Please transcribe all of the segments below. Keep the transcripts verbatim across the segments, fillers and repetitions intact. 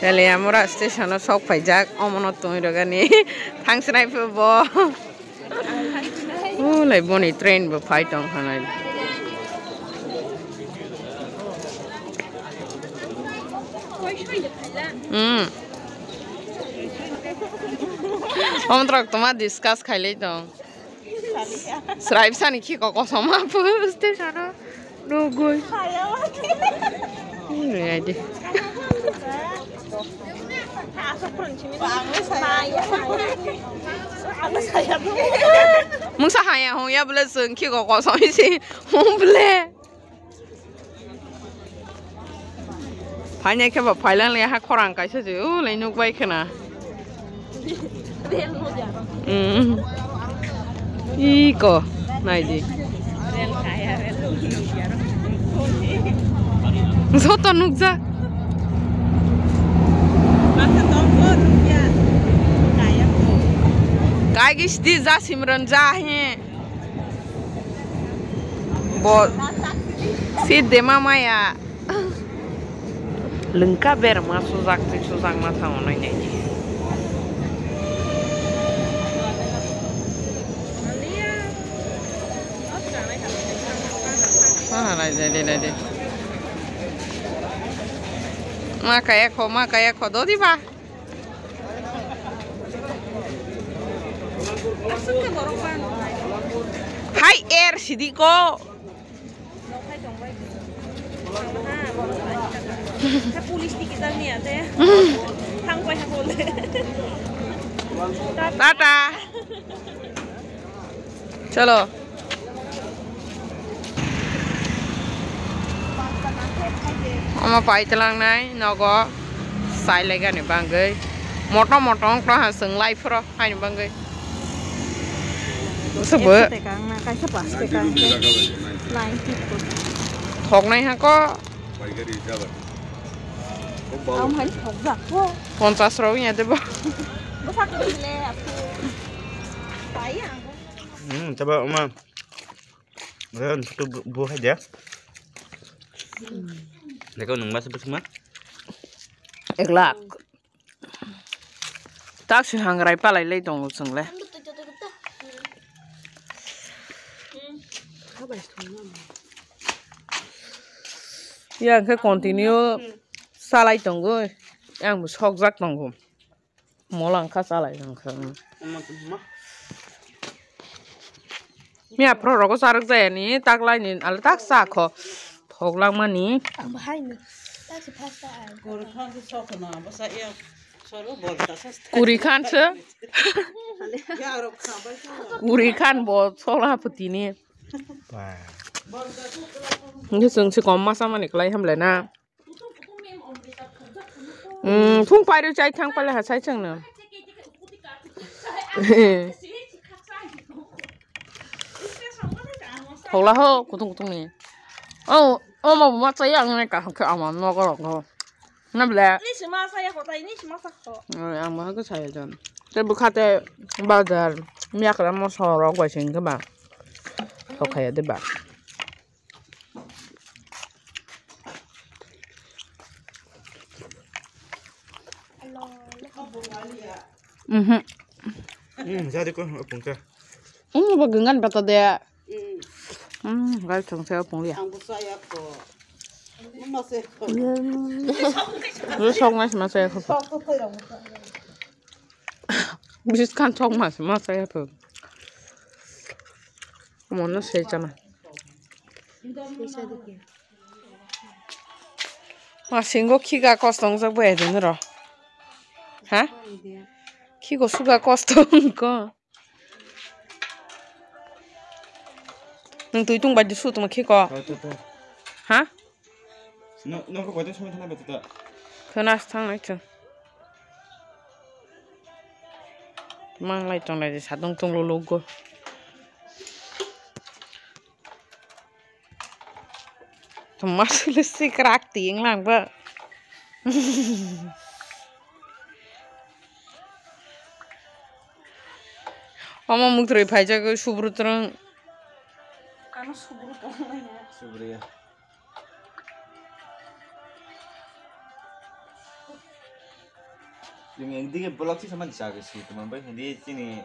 Teliamura station o sok phaijak, omono tongwi rwgani. Thangsinai phu bo. Ulai boni train bo phai tong khanai. Hmm. Omtrok toma discuss khailai tong. Sraibsani khiko kosom ma phu station o nugui. Nai di. Mungsa haya hung ya bole sung khiko kosom isi hung bole. Phainai khe bo phailang le ha khorang kaisa se ulai nuk bai khna. Mm. Iko nai di. Joto nukjak. Kaigi sidi ja Simran ja he. Bo si dema maya. Lengka berma sujak twi sujak ma thango nai nai. Ah, nai nai nai nai. Ma kaya kho, ma kaya kho, do di ba. Hai, er sidi ko. Police ticket ang niya te. Thang koi ha kole. Tata. Chalo. Omo pai talang nai nogo sai lai gani bangwi moto moto wng tong ha chwng lai phoro haini bangwi. Sabo. Ekso tekang na kaisa pas tekang ke. Ninety ko. Thok nai ha ko. Am hai thok jak ko. Ponchas rok ya debo. Bwsak le aku. Pai ang. Hmm, coba oma. Ren tu bu hai dia. Deko nung mas bus ma. Ek lakh. Tak si hangrai palai lai tongo chwng le. Ya hwnkhe continue salai tongo. Ang bo sokjak tongo. Mola wngkha chalai wngkha. Miya phro rogo charwk jaya ni tak lai ni ale tak cha kho. Thok langmani. Ang bahai ni. Tak se phas ta ai. Gori khan se sok na basa ya. Soru bol ta sa. Kuri khan se. Ya rok kha bai. Kuri khan bo sola phuti ni. Ngi sung se kom masa mani klai ham le na. Hmm, thung pairu chai thang pale ha sai chang na. Thola ho, kutung kutung ni. Oh, oh, ma ma chai ang ne ka ke ama no ko ko. Na ble. Ni sima sa ya ko tai, ni sima sa ko. Ang ma ko chai jan. Te bukhate bazar, miya kala mo sorok bai sing ke ba. Thok khaya de ba. Mhm. Hmm, jadi ko pungka. Ini bagengan bata de. Hmm, gal thong saya pung ya. Ang busa ya ko. Mama se ko. Lu sok mas mas ya ko. Sok ko koi rong. Bis kan sok mas mas ya ko. Mono se chama. Masingo khiga kosto wngjak bai ri noro. Ha? Khigo suga kosto wngkho. Nwng twi tung bai di su tongma khiko. Twi, twi, twi. Ha? No, no, ko koita song thana beta ta. Khna thang nai chwng. Mang lai tong lai sadong tong lo logo. Tongma sule sikrak ting lang ba. Omo muktrwi phaijak subru twrwng. Ano subru tong lai ya. Subru ya. Chwng dige vlog si samani chagwi si tongma bai hindi chini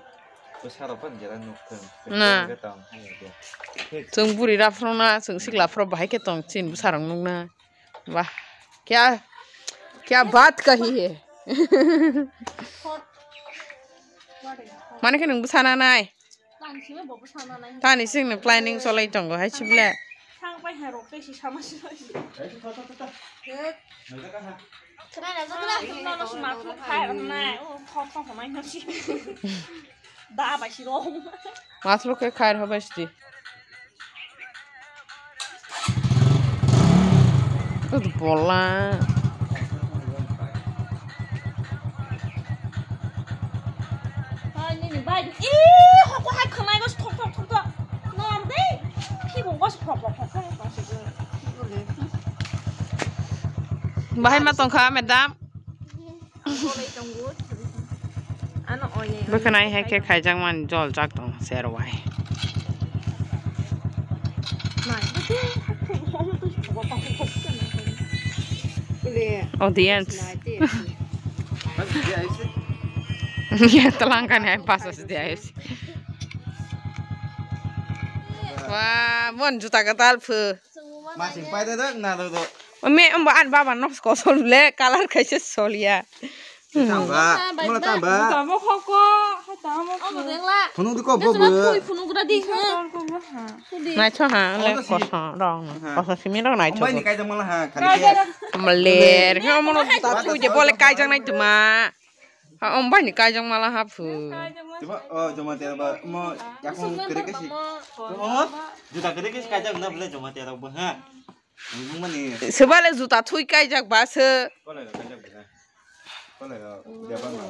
bwsarok phano jera nuk thung. Na. Tong hai de. Chwng buri rap phano na, chwng sikla phano bahai khe tong chini bwsarok nuk na. Wah, kya, kya baat kahi hai. Mane khe nwng bwsa nanai? Tani sing ni planning solai tongo hai chibla. Thang pai ha rok tei si sama si. Khna na khna. Nono si ma khuk khai rok nai. O khok khok mai no si. Da bai si rok. Mas rok khe khai rok bai si. Bola. Hai, nini bai. Ih, hoko hai khwnai go thok thok thok thok. Nom dei. Khi bo go thok thok thok thok. Bahai ma tongkha, madam. Bwkhwnai hai khe khaijakmani jol jak tong serwai. Audience. Ya, talangkani hai pasas dia. Wah, mon juta kwtal phu. Masing pai de na do do. Ome, ombo an baba nok kosol le, color kaisa solia. Tamba, mula tamba. Tamba koko, hai tamba. Omo dengla. Phunuk di ko bo bo. Thui phunuk ra di ha. Naitho ha, le koso rong. Koso simi rong naitho. Ombai ni kaijak mala ha, khali. Maler, he omo no ta thui je bole kaijak nai tuma. Ha, ombai ni kaijak mala ha phu. Tuma, o, joma te ba, mo, yakung kere kesi. Mo, juta kere kesi kaijak na bole joma te ba ha. Nungmani. Sebale juta thui kaijak ba se. Kolai rok kaijak bwsa. Kolai rok bebak ma.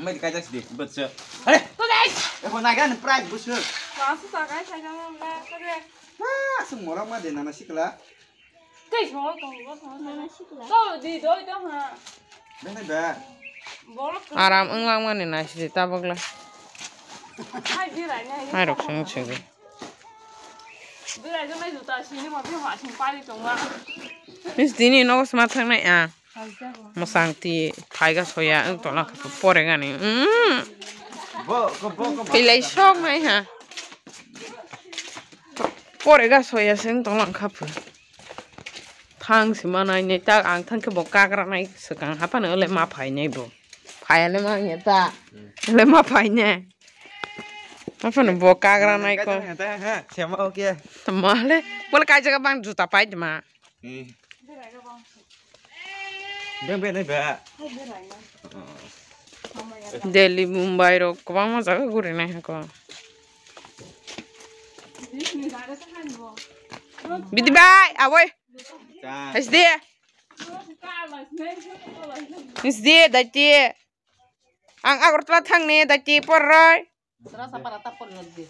Mai kaijak sidi bwsa. Hare. Eko naga ni price bwsa. Masu sakai sakai na kare. Ha, sung morok ma de nana sikla. Tei song tong bo song. Nana sikla. To di doi to ha. Bene ba. Aram wnglang mani nai sidi tabok la. Hai birai nai. Hai rok sung sung. Bwsai tini nogo sma thangnai ang. Mwsang ti phaiga soya wng tongla kha pore gani. Umm. Bo, bo, bo, bo. Pilai sok nai ha. Pore ga soya se wng tongla kha phu. Thang sima nai nai ta ang thang khe bo kagra nai swkang haphano le ma phai nai bo. Phai le ma nge ta. Le ma phai nai. Aphano bo kagra nai ko. Kaijak nai ta, ha, sema oke. Tama le. Bole kaijak bang juta pai tama. Eh. Beng beng nai ba. Delhi, Mumbai rok kwbangma jaga guri nai hako. Bidi bai, aboi. Cha. Hasdi. Hasdi, dati. Ang Agartala thangni, dati porroi. Sera sabara ta porroi di.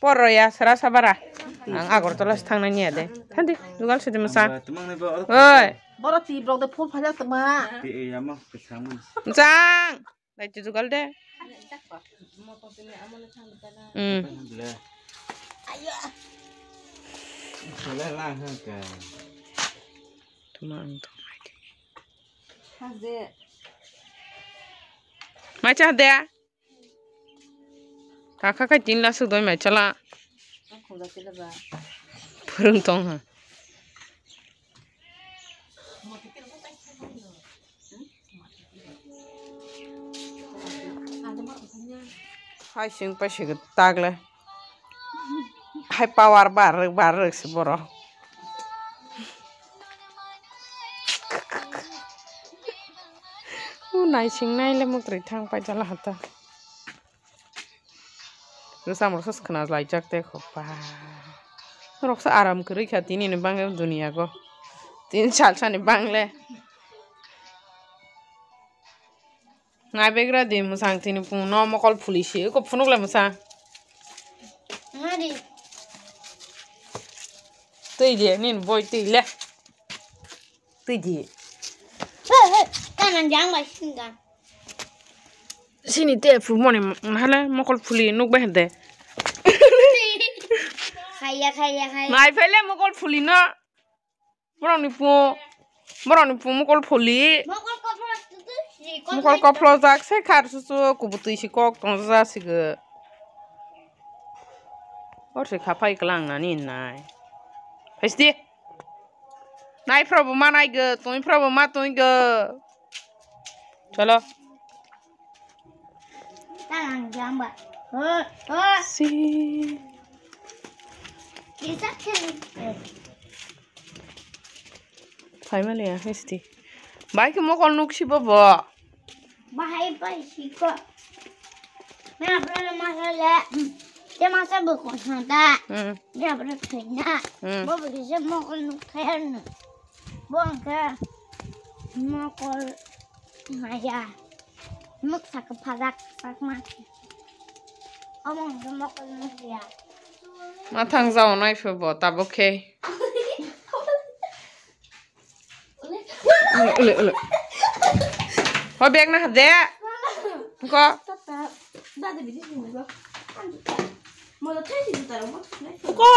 Porroi ya, sera sabara. Ang Agartala se thangnai niya de. Thandi, dugal se de masa. Oi. Boro ti brok de phul phaila tma. Ti e yamo kesang. Chang. Dati dugal de. Hmm. Tuma ang to mai de. Mai cha de. Takha khai tin la suk doi mai chala. Phwrwng tong ha. Hai sing pai sing tak le. Hai power bar bar si borok. U nai sing nai le mukri thang pai chala hata. Rwchapmung rok se khna laijak tei kho ba. Norok se aram kwrwi kha tini ni bangwi o duniya go. Tin sal sani bang le. Naibegra di mwsang tini phunukno mokol phuli si eko phunuk le mwsang. Twi di nini boi twi le. Twi di. He, he, kanan jang bai singa. Sini te phu moni hale mokol phuli nuk bai hande. Khaya, khaya, khaya. Mai phele mokol phuli no. Borok ni phu, borok ni phu mokol phuli. Mokol ko Mokol koplojak se khar susu kubutwi si kok tong jasigo. Or se khapai klang nani nai. Phaisdi. Nai phrobo ma nai go, twi phrobo ma twi go. Cholo. Talang jamba. Oh, oh. Si. Kisa khen. Phaimani ya, phaisdi. Bai khe mokol nuksi bo bo. Bahai pai siko. Na bro masa le. Te masa bo ko santa. Hmm. Ya bro thina. Hmm. Bo bo se mokol nuk thayar no. Bo angka mokol maya. Nuk sak phajak sak ma. Among se mokol nuk ya. Mathang jao nai phe bo tabok khe. Ule, ule, ule. Ho bag na hade. Ko. Ko.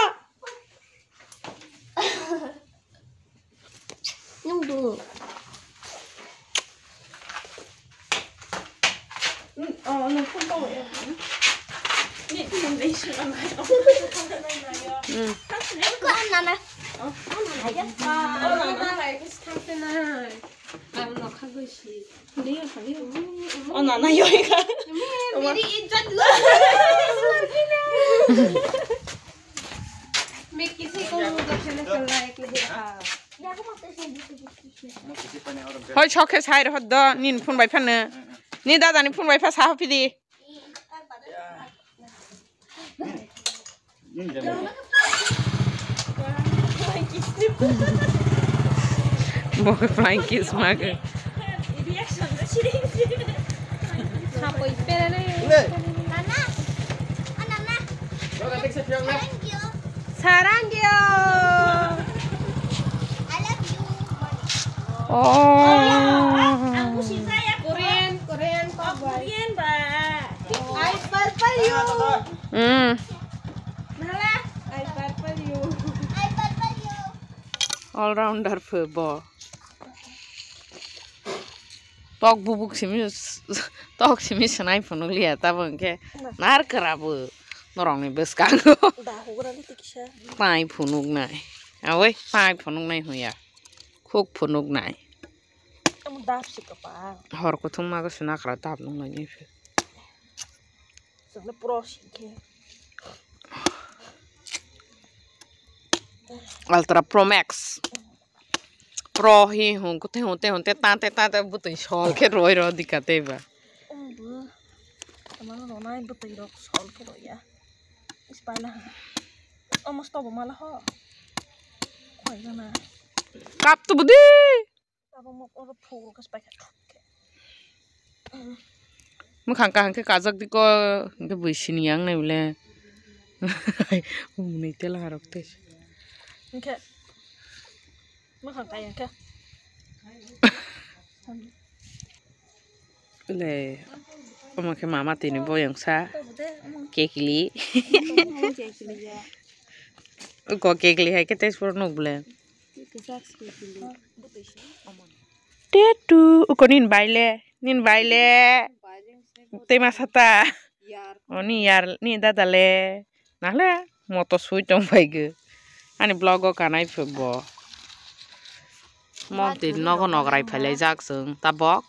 Nung du. Hoi, sok khe sai rw hor do, nini phone bai phano. Ni dada ni phone bai pha sa phi di. Bo khe flying kiss ma khe. Nana, ah, nana. Thank you. Sarangyo. I love you. Oh. Korean, Korean, Korean ba. I purple you. Hmm. Nala, I purple you. I purple you. All rounder phe bo. Tok bubuk simi, tok simi swnai phunuk liya, tabo hwnkhe nar kwrabo norokni bwskango. Da hugra ni tikisa. Tai phunuk nai. Awoi, tai phunuk nai hwnya. Khuk phunuk nai. Tamo dap si kwpal. Hor kuthum mago suna khra dap nung nai ni phe. Chwngno pro singkhe. Ultra Pro Max. Pro hi hwn, kuthe hwn, te hwn, te ta, te ta, te bwtwi sol khe roi rw dika tei ba. Obo, tama rwnai bwtwi rok sol khe rw ya. Is paila ha. Omo stobo mala ho. Khoi gana. Kap tu budi. Tabuk mok oro phuk rok se paikha thok khe. Mwkhang kaham khe kajak di ko, hwnkhe bui sini yang nai bole. Mwnwi tela rok tei. Hwnkhe mwkhang kaya khe. Le, omo khe mama tini boyong sa. Kekli. Ko kekli hai khe tei suro nuk bole. Tetu, uko nin baile, nin baile. Tema sata. Oni yar, ni dada le. Nahle, moto sui tong bai ge. Ani vlog o kanai phe bo. Monti nogo nograi phailai jak chwng tabok.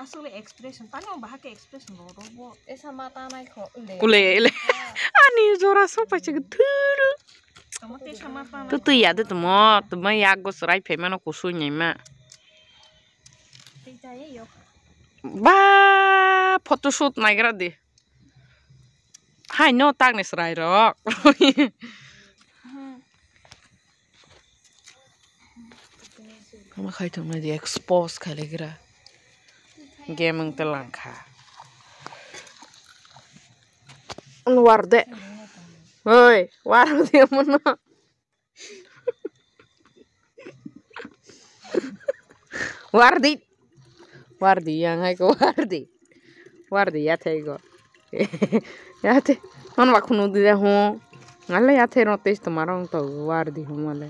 Aswkle expression, tani ang bahai khe expression rw rw bo. Esa ma tanai kho, ule. Ule, ule. Ani jora so paisa gthuru. Tamo te sama pa. Tu tu ya de tamo, tamo yak go srai phe mano kusui nai ma. Tei ta ye yok. Ba, photoshoot nai gra de. Hai no tak ni srai rok. Ama khai thumna di expose khai legra. Game ang telang kha. War de. Oi, war de mono. Wardi. Wardi yang hai ko wardi. Wardi ya thai go. Ya thai. Hon wa khunu di da ho. Ngalai athe ro test marong to war di humale.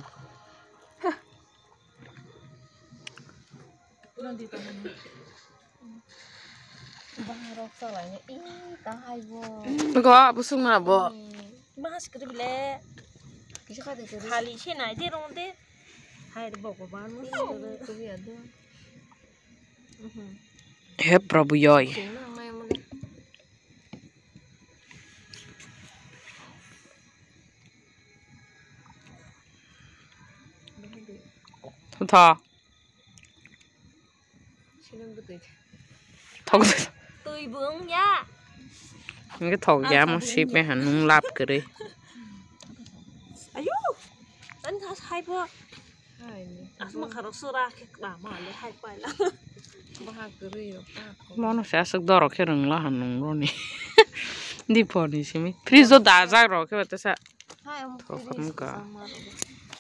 Baharok salai ni i kahai bo. Go busung na bo. Bahas kiri bile. Kisa kade kiri. Khali se nai de rong de. Hai de bogo ban mo. Kiri ado. He Prabhu yoi. Tha. Thok. Twi bung ya. Nge thok ya mo sip me han nung lap kere. Ayo. An tha sai bo. Asma kharo sura khe kla ma le hai pai la. Baha kwrwi rok ta. Mono se aswk dorok khe rwngla ha nung roni. Di phone ni simi. Fridge o dajak rok khe bata sa. Hai, um, thok fridge wngkha. Sama rok.